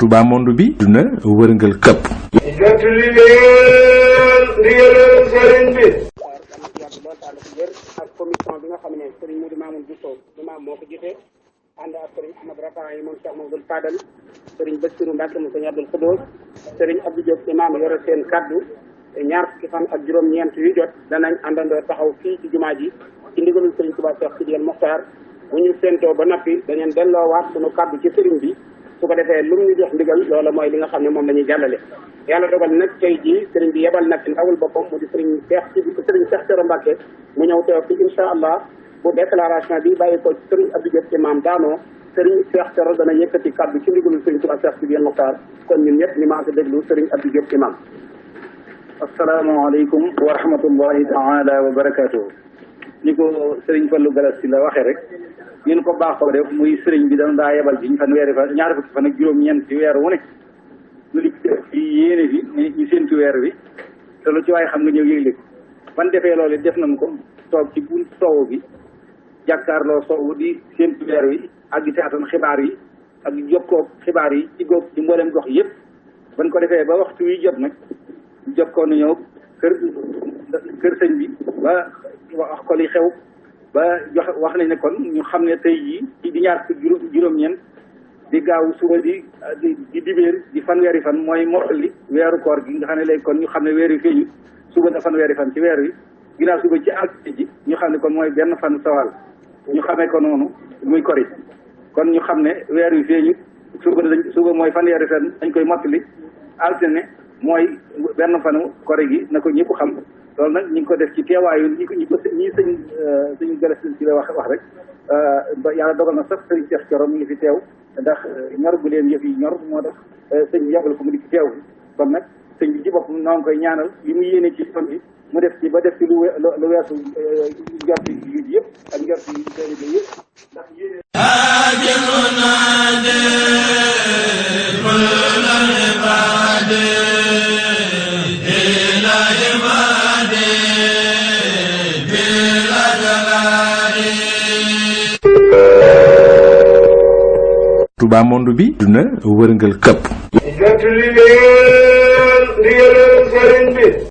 Touba monde bi duna wërngal këpp. jottali leen ndigalal sëriñ bi. ak commission bi nga xam ne sëriñ Modou Mamoun Bousso imam moo ko jiite ànd ak sëriñ Ahmad Rafa yi moom Cheikh Mamadou Fadal sëriñ Bassirou Mbacke mu sëriñ Abdoul Khoudous sëriñ Abdou Diop imam yore seen kaddu ñaar fukki fan ak juróom-ñeent yu jot danañ àndandoo taxaw fii ci jumaa ji ci ndigalul sëriñ Touba Cheikh Sidy Mokhtar bu ñu séentoo ba noppi dañeen delloowaat sunu kaddu ci sëriñ bi su ko defee lu mu ñu jox ndigal loola mooy li nga xam ne moom la ñuy jàllale. yàlla dogal nag tey jii sëriñ bi yebal nag ndawul boppam mu di sëriñ Cheikh Thioro Mbacke mu ñëw teew fi incha allah bu déclaration bi bàyyi ko ci sëriñ Abdou Diop imam daanoo sëriñ Cheikh Thioro dana yëkkati kaddu ci ndigalul sëriñ Touba Cheikh Sidy Mokhtar kon ñun ñëpp ñu maa ko déglu sëriñ Abdou Diop imam. asalaamaaleykum wa rahmatullahi taala wa barakatuh. ni ko sëriñ Fallou Galas si la waxee rek yéen ko baaxoo def muy sëriñ bi dana daa yebal ci ñaar fukki fan ak juróom-ñeent ci weer wu ne lu li fi yéene fi ñu séntu weer wi te lu ci waaye xam nga ñëw yëgle ko ban defee loolu def nañ ko toog ci bunt soow bi jàkkaarloo soow di séntu weer wi ak di seetaan xibaar yi ak jokkoo xibaar yi ci góob ci mboolem gox yëpp ban ko defee ba waxtu wi jot nag jokkoo na ñëw kër sëñ bi ba wax ko li xew ba wax nañ ne kon ñu xam ne tey jii ci di ñaar juróom-ñeent di gaaw suba di dibéer di fanweeri fan mooy mottali weeru koor gi nga xam ne léegi kon ñu xam ne weer wi feeñu suba da fanweeri fan ci weer wi ginnaaw suba ci altine ji ñu xam ne kon mooy benn fan sawal ñu xamee ko noonu muy kori kon ñu xam ne weer wi feeñu suba mooy fanweeri fan dañ koy mottali altine mooy benn fanu kori gi na ko ñëpp xam loolu nag ñu ngi ko def ci teewaayu ñi sëñ Galas ci la wax rek ba yàlla dogal na sax sëñ Cheikh Thioro mu ngi fi teew ndax ñor bu leen yëf yi ñor moo tax sëñ bi yabal ko mu di ci teew kon nag sëñ bi ci boppam noo ngi koy ñaanal li mu yéene ci yoon bi mu def ci ba def ci lu weesu njort yi yëpp ak njort yi taalibe yëpp ndax yéene Touba monde bi duna wërngal këpp. jottali leen ndigalal sëriñ bi.